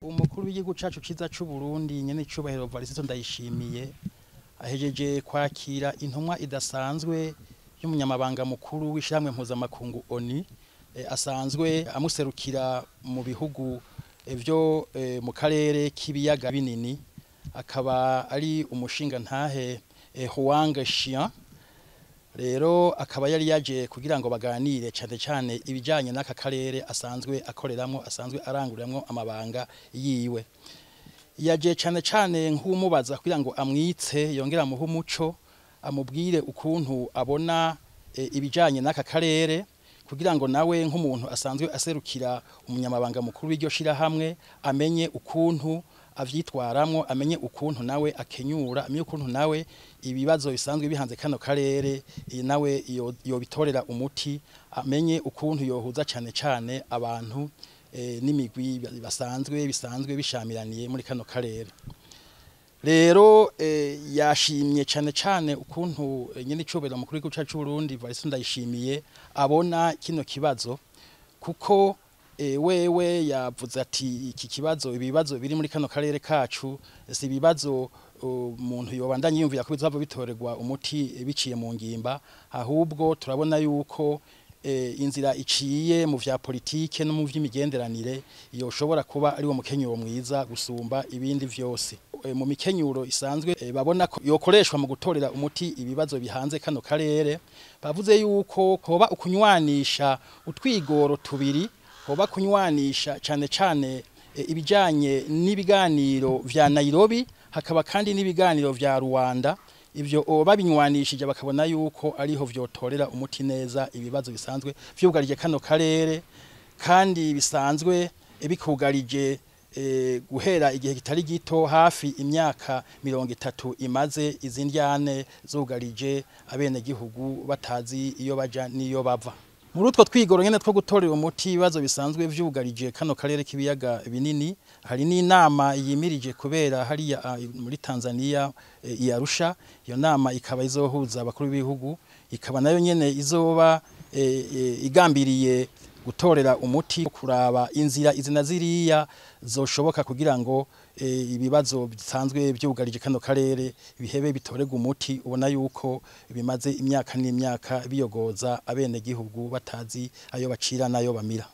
Umukuru w'igihugu cacu ciza c'Uburundi nyene icubahiro Evariste Ndayishimiye ahejeje kwakira intumwa idasanzwe y'umunyamabanga mukuru w'ishirahamwe mpuzamakungu ONU, asanzwe amuserukira mu bihugu vyo mu karere k'ibiyaga binini, akaba ari umushingantahe Huang Xian. Rero akaba yari yaje kugira ngo baganire cane cane ibijanye n'aka karere asanzwe akoreramwo, asanzwe aranguriramwo amabanga yiwe. Yaje cane cane nk'umubaza kugira ngo amwitse, yongere amuhe umuco, amubwire ukuntu abona ibijanye n'aka karere, kugira ngo nawe nk'umuntu asanzwe aserukira umunyamabanga mukuru w'iryo shirahamwe amenye ukuntu avyitwaramwo, amenye ukuntu nawe akenyura, amenye ukuntu nawe ibibazo bisanzwe bihanze kano karere nawe yobitorera umuti, amenye ukuntu yohuza cane cane abantu n'imigwi basanzwe bisanzwe bishamiraniye muri kano karere. Rero yashimye cane cane ukuntu nyene icubahiro mukuru w'igihugu cacu c'Uburundi Evariste Ndayishimiye abona kino kibazo, kuko wewe yavuze ati iki kibazo, ibibazo biri muri kano karere kacu si ibibazo umuntu yobandanya yiyumvira ko bizohava bitorerwa umuti biciye mu ngimba, ahubwo turabona yuko inzira iciye mu vya politike no mu vy'imigenderanire yoshobora kuba ari wo mukenyuro mwiza gusumba ibindi vyose. Mu mikenyuro isanzwe babona ko yokoreshwa mu gutorera umuti ibibazo bihanze kano karere, bavuze yuko hoba ukunywanisha utwigoro tubiri, hoba kunywanisha cane cane ibijanye n'ibiganiro vya Nairobi, hakaba kandi n'ibiganiro vya Rwanda. Ivyo babinywanishije bakabona yuko ariho vyotorera umuti neza ibibazo bisanzwe vyugarije kano karere, kandi bisanzwe bikugarije guhera igihe kitari gito, hafi imyaka 30 imaze izi ndyane zugarije abenegihugu batazi iyo baja n'iyo bava. Muri utwo twigoro nyene two gutorera umuti ibibazo bisanzwe vyugarije kano karere k'ibiyaga binini, hari n'inama yimirije kubera hariya muri Tanzania i Arusha. Iyo nama ikaba izohuza abakuru b'ibihugu, ikaba nayo nyene izoba igambiriye gutorera umuti, kuraba inzira izina ziriya zoshoboka kugira ngo ibibazo bisanzwe vyugarije kano karere bihebe bitorerwe umuti. Ubona yuko bimaze imyaka n'imyaka biyogoza abenegihugu batazi ayo bacira n'ayo bamira.